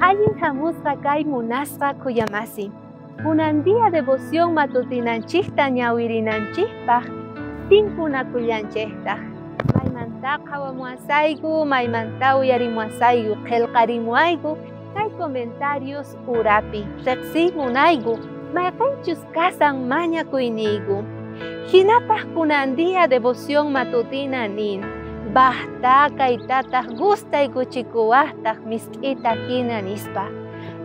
Allin hamusqa kay munasqa khuyamasi. Kunan día devoción matutinanchikta ñawirinanchikpaq tinkunakullanchiktaq. Maymanta qhawamuwasayku, maymanta uyarimuwasayku, qillqarimuwayku kay comentarios urapi. Riqsiy munayku, mayqinchus kasan mañakuyniyku. Hinataq kunan día devoción matutina nin. Bajta kaytataq gustaykuchikuwaqtaq misk'ita hina nispa.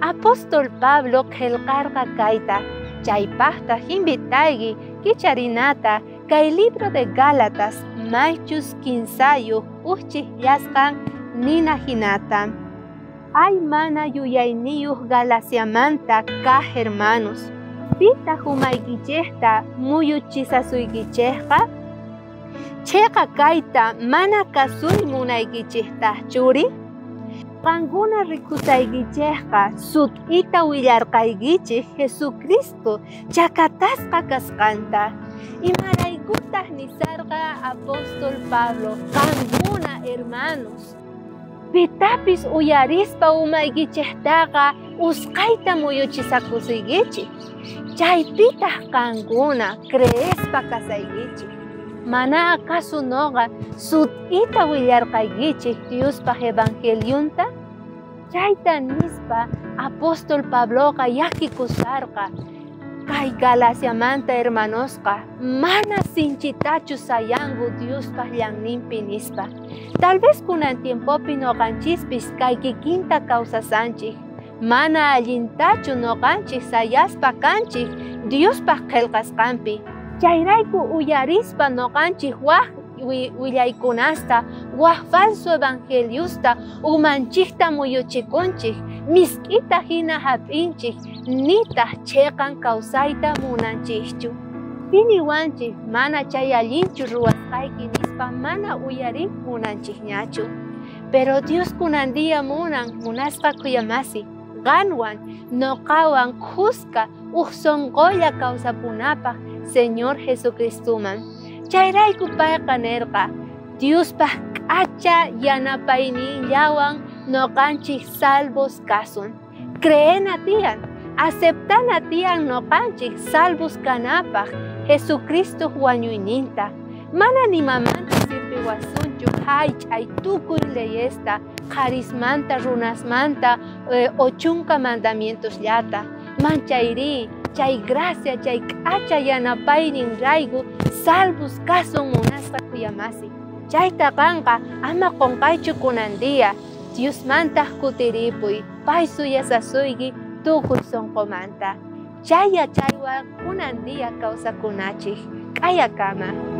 Apóstol Pablo qillqarqa kayta, chaypaqtaq invitayki kicharinata kay libro de Gálatas maychus 15 uqchiqllasqan nina hinata. Ay mana yuyayniyuq Galaciamanta kaq hermanos, pitaq umaykichikta muyuchisasuykichikqa? Chhiqa kayta mana kasuy munaykichiktaqchuri? Qankuna rikusaykichikqa sut'ita willarqaykichik Jesucristo chakatasqa kasqanta. Imaraykutaq nisarqa apóstol Pablo, qankuna hermanos, pitapis uyarispa umaykichiktaqa usqhayta muyuchisakusuykichik. Chaypitaq qankuna creespa kasaykichik. Mana acaso noqa sut'ita willarqaykichik Diospaq evangelionta? Chayta nispa apóstol Pabloqa llakikusarqa kay Galaciamanta hermanosqa mana sinchitachu sayanku Diospaq llanninpi nispa. Tal vez kunan tiempopi noqanchispis kay kikinta kawsasanchik. Mana allintachu noqanchik sayaspa kanchik Diospaq qillqasqanpi. Chayrayku uyarispa noqanchik waj willaykunasta, waj falso evangeliusta umanchikta muyuchikunchik, misk'ita hina hap'inchik, nitaq chiqan kawsayta munanchikchu. Piniwanchik mana chay allinchu ruwasqayki nispa mana uyariy munanchikñachu. Pero Dios kunan día munan munasqa khuyamasi, qanwan noqawan khuska uj sunqulla kawsapunapaq Señor Jesucristuman. Chayrayku payqa nirqa, Diospaq k'acha yanapayninllawan noqanchik salvos kasun. Creena tiyan, aceptana tiyan noqanchik salvos kanapaq Jesucristo wañuyninta. Mana nimamanta sirviwasunchu haych'ay tukuy leyesta, qharismanta, runasmanta, 80 mandamientosllata. Manchayri, chay gracia, chay k'acha yanapaynin rayku salvos kasun munasqa khuyamasi. Chayta qanqa ama qunqaychu kunan día. Diosmantaq kutiripuy, pay suyasasuyki tukuy sunqumanta. Chay yachaywan kunan día kawsakunachik. K'ayakama.